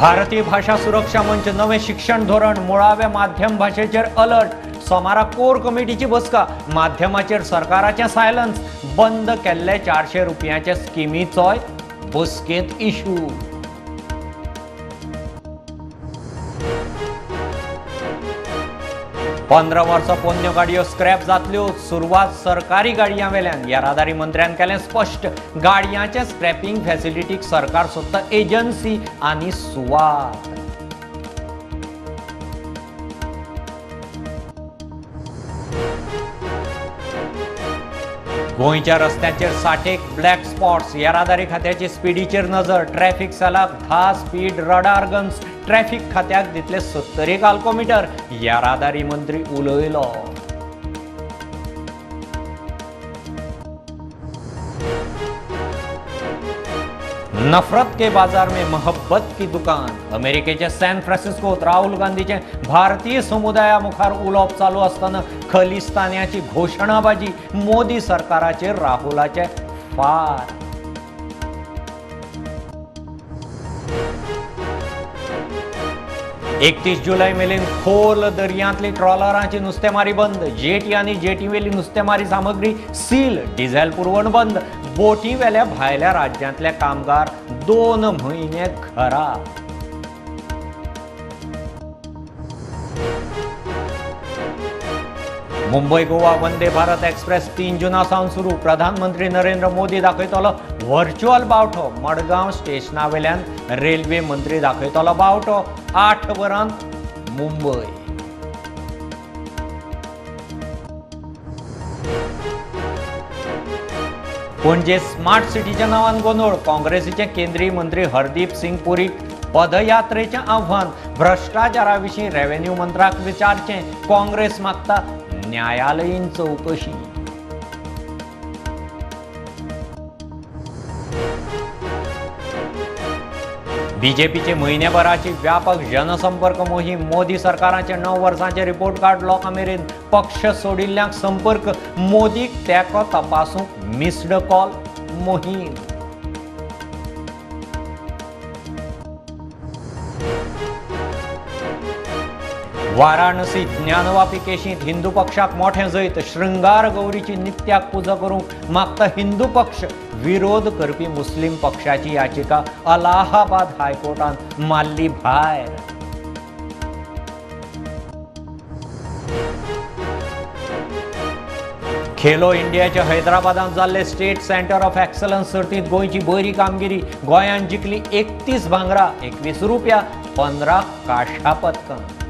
भारतीय भाशा सुरक्षा मंच नवें शिक्षण धोरण मुळाव्या माध्यम भाशेचेर अलर्ट. सोमारा कोर कमिटीची बसका. माध्यमाचेर सरकाराचें सायलन्स. बंद केल्ले 400 रुपयांचे स्किमीचोय बसकेंत इशू. 15 वर्सां पोन्न्यो गाडयो स्क्रॅप जातल्यो. सुरवात सरकारी गाडयां वेल्यान. येरादारी मंत्र्यान केलें स्पश्ट. गाडयांचे स्क्रॅपिंग फॅसिलिटीक सरकार सोदता एजन्सी आनी सुवात. गोंयच्या रस्त्यांचेर 60 ब्लॅक स्पॉट्स. येरादारी खात्याची स्पिडीचेर नजर. ट्रॅफिक सेलाक 10 स्पीड रडार गन्स. ट्रॅफिक खात्याक दितले 70 अल्कोमिटर. येरादारी मंत्री उलयलो. नफरत के बाजार में मोहब्बत की दुकान. अमेरिकेचे सॅन फ्रान्सिस्कोत राहुल गांधीचे भारतीय समुदाया मुखार उलोवप चालू आसतना खलिस्तान्याची घोशणाबाजी. मोदी सरकाराचेर राहुलाचे फार. 31 जुलय मेरेन खोल दर्यांतली ट्रॉलरांची नुस्तेमारी बंद. जेटी आनी जेटीवेली नुस्तेमारी सामग्री सील. डिझेल पुरवण बंद. बोटी वेल्या भायल्या राज्यांतले कामगार 2 म्हयने घरा. मुंबय गोवा वंदे भारत एक्सप्रेस 3 जुना सावन सुरू. प्रधानमंत्री नरेंद्र मोदी दाखयतलो व्हर्च्युअल बावटो. मडगांव स्टेशना वेल्यान रेल्वे मंत्री दाखयतलो बावटो. 8 वरांत मुंबय. पणजे स्मार्ट सिटीच्या नांवान गोंदळ. काँग्रेसीचे केंद्रीय मंत्री हरदीप सिंग पुरीक पदयात्रेचें आव्हान. भ्रश्टाचारा विशीं रेव्हेन्यू मंत्र्याक विचारचें. काँग्रेस मागता न्यायालयीन चवकशी. बीजेपीचे म्हयनेभराची व्यापक जनसंपर्क मोहीम. मोदी सरकाराचे 9 वर्सांचे रिपोर्ट कार्ड लोकां मेरेन. पक्ष सोडिल्ल्यांक संपर्क. मोदीक तेंको तपासूंक मिस्ड कॉल मोहीम. वाराणसी ज्ञानवापी केशींत हिंदू पक्षाक मोठें जैत. शृंगार गौरीची नित्याक पुजा करूंक मागता हिंदू पक्ष. विरोध करपी मुस्लीम पक्षाची याचिका अलाहाबाद हायकोर्टान मारली भायर. खेलो इंडियाच्या हैदराबादांत जाल्ले स्टेट सेंटर ऑफ एक्सलन्स सर्तींत गोंयची बरी कामगिरी. गोंयान जिखली 31 भांगरा, 21 रुपया, 15 कांश्या पदकां.